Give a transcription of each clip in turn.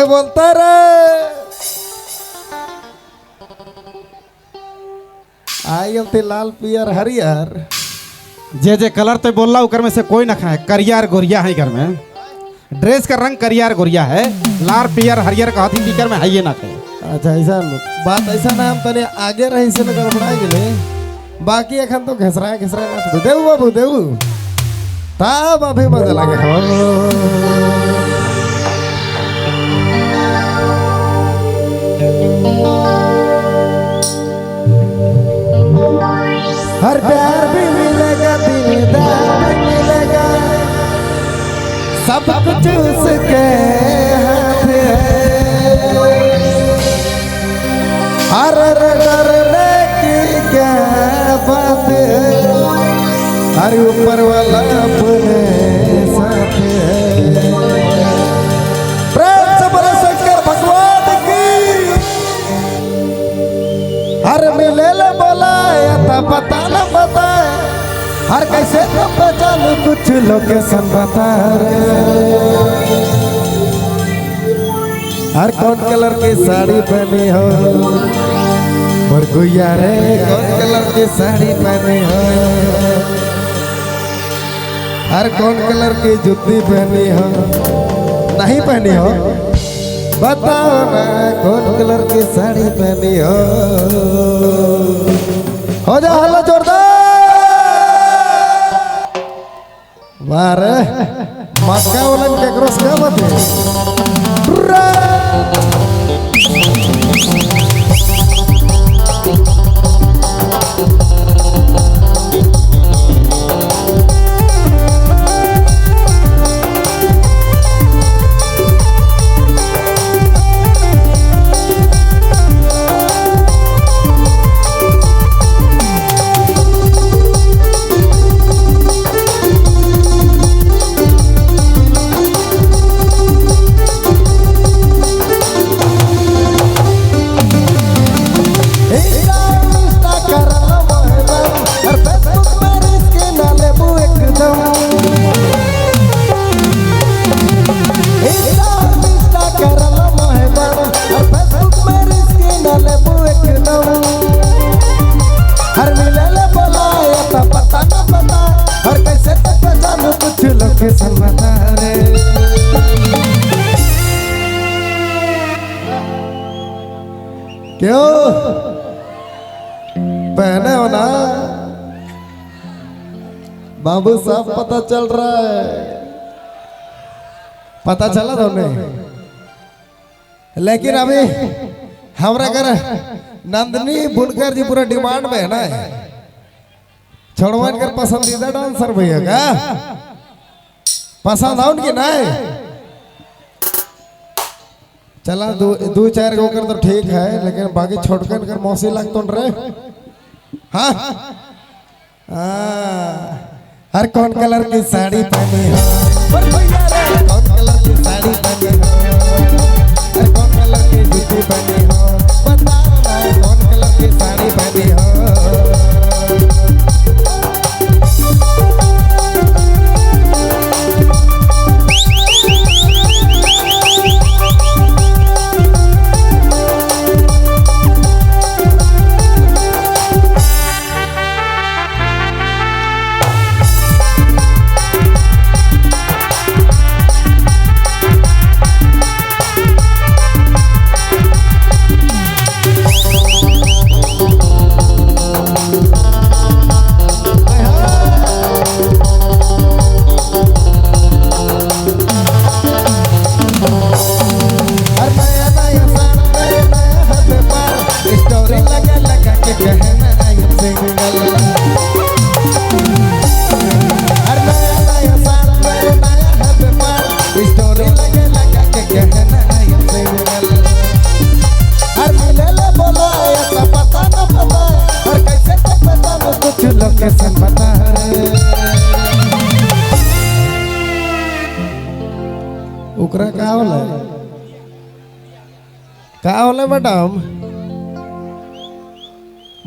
बोलता रे आई गलती लाल पियर हरियर जे जे कलर तो बोलला उकर में से कोई ना खाए। करिया और गोरिया है घर में, ड्रेस का रंग करिया और गोरिया है, लाल पियर हरियर का हाथी टीकर में है ये ना खाए। अच्छा ऐसा बात ऐसा ना हम तने आगे रही से गड़बड़ा गेले, बाकी एखन तो घसरा घसरा ना देऊ बाबू देऊ तब अभी मजा लागे। हर प्यार भी मिलेगा दिलदार भी मिलेगा, सब कुछ उसके हाथ है। हर डरने की क्या बात है, हर ऊपर वाला अपने साथ है। प्रेम से बोलो शंकर भगवान की। हर मिले ले बोला पता न बताए, हर कैसे तो पहचान कुछ लोकेशन बता रे। हर कौन कलर की साड़ी पहनी हो और गुया रे, कौन कलर की साड़ी पहनी हो, हर कौन कलर की जुत्ती पहनी हो, नहीं पहनी हो बताओ ना, कौन कलर की साड़ी पहनी हो। हो जा हल्ला जोरदार वारे मक्का वालन केकरो से का बात है। क्यों पहने हो ना बाबू साहब, पता चल रहा है, पता चला तो नहीं। लेकिन अभी हमरा कर नंदनी बुनकर जी पूरा डिमांड में है ना, छोड़वान कर पसंदीदा डांसर भैया का पसंद आओ उनकी ना। चला दो चार गो कर तो ठीक है, लेकिन बाकी छोटकन कर मौसी लग तो रे। हाँ हर कौन कलर की साड़ी पहनी हो, कौन कलर की साड़ी पहनी हो, हर कौन कलर की जूती पहनी हो, बताओ ना कौन कलर की साड़ी पहनी हो। उकरा का होला का होला मैडम,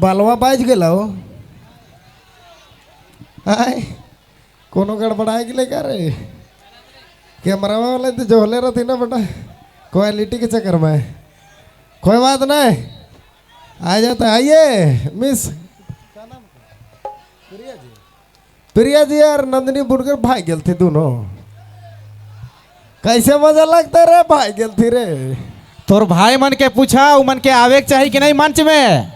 बालवा बाज गेल आय कोनो गड़बड़ाए गेले का रे, कैमरा वाला तो जोहले रहती ना बेटा। क्वालिटी के चक्कर में। कोई बात नहीं, आ जाता। आइए मिस प्रिया जी और नंदिनी बुनकर भाई गेल थी दोनों। कैसे मजा लगता रे भाई गेल थी रे। तोर भाई मन के पूछा उ मन के आवे के चाहिए कि नहीं मंच में,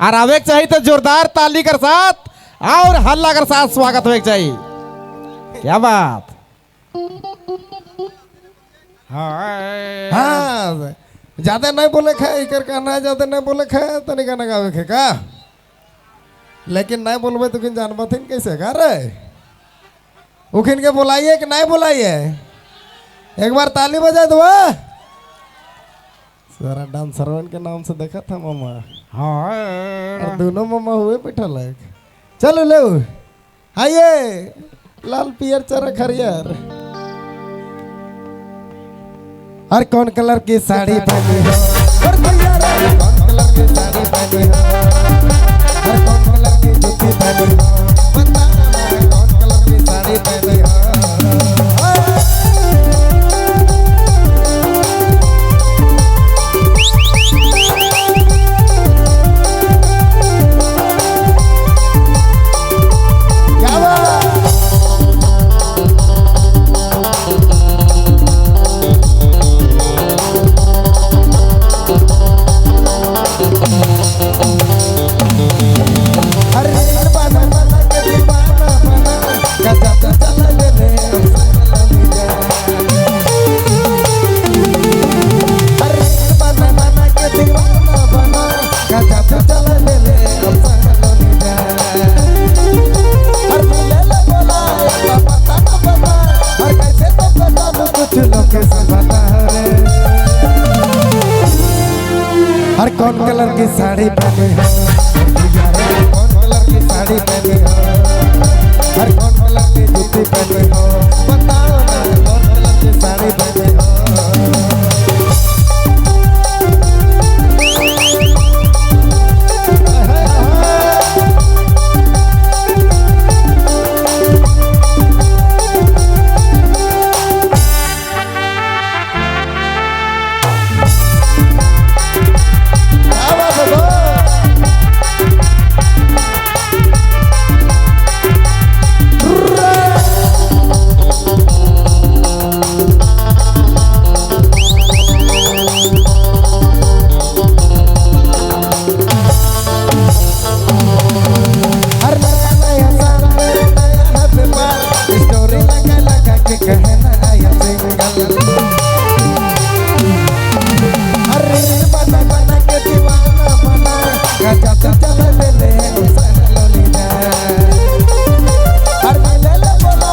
और आवे के चाहिए तो जोरदार ताली कर साथ और हल्ला कर साथ स्वागत होए के चाहिए। क्या बात। हाँ ज्यादा नहीं बोले खाए इकर कहना है, ज्यादा नहीं बोले खाए तनी गाना गावे खे का, लेकिन नहीं बोलबे तो किन जानबा थिन कैसे का रे। उखिन के बुलाइए कि नहीं बुलाइए, एक बार ताली बजा दो। सारा डांसरवन के नाम से देखा था मामा। हाँ और दोनों मामा हुए बैठल है। चलो ले आइए लाल पियर चरक हरियर। और कौन कलर की साड़ी पहनी हो, और भैया रे कौन कलर की साड़ी पहनी हो, और कौन कलर की जूती पहनी हो, बताना कौन कलर की साड़ी पहनी हो। क्या बात। अरे बना बना के दीवाना बना गजब चला ले अरे बना बना के दीवाना बना गजब चला ले अरे ले ले बोला पता ना बता, और कैसे तो बता दो कुछ लोग बता रे। अरे कौन कलर की साड़ी पहनी हो, कौन कलर की साड़ी पहनी हो, हर कौन कलर की जूती पहनी हो, बताओ ना कौन कलर की साड़ी पहनी हो। क्या बात है बो? हर नया नया साल मेरे नया है व्यापार, स्टोरी लगा लगा के कहना आया सिंगल। हर रील बना बना के दीवाना बना गजब चला ले ले सहलोनी जा। हर मिले ले बोला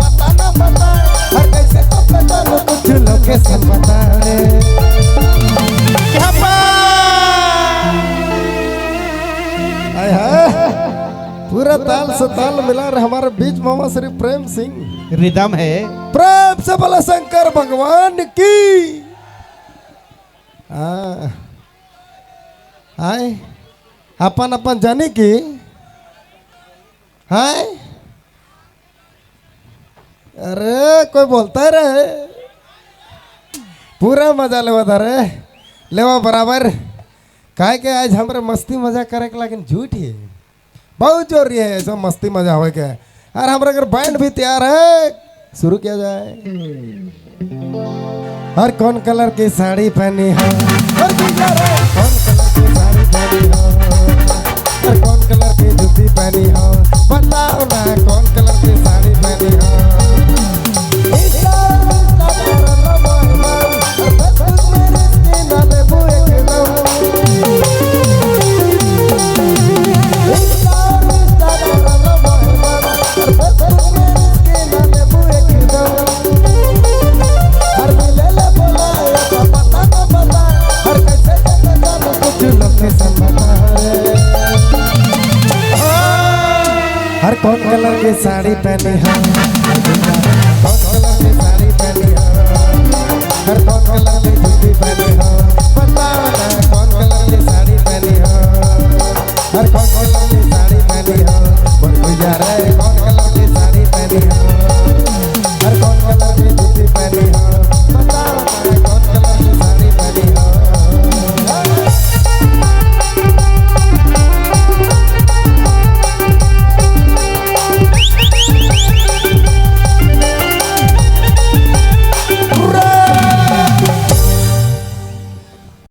पता ना बता, हर कैसे तो बता लो कुछ लोकेशन बता रे। क्या बात। आय हाय पूरा ताल से ताल मिला रहे हमारे बीच मामा श्री प्रेम सिंह। रिदम है। प्रेम से बोला शंकर भगवान की। हाँ आय अपन अपन जाने की हाय। अरे कोई बोलता है रे, पूरा मजा लेवा था रे, लेवा बराबर। काहे के आज हमरे मस्ती मजा करे के लेकिन झूठ ही बहुत जरूरी है ऐसा मस्ती मजा होए के। और हमारे अगर बैंड भी तैयार है, शुरू किया जाए। और कौन कलर की साड़ी पहनी हो, और कौन कलर की साड़ी पहनी हो, और कौन कलर की जूती पहनी हो, बताओ ना कौन कलर की साड़ी पहनी हो। हर कौन कलर की साड़ी पहनी हो, कौन कलर की साड़ी पहनी हो, हर कौन कलर की जूती पहनी हो।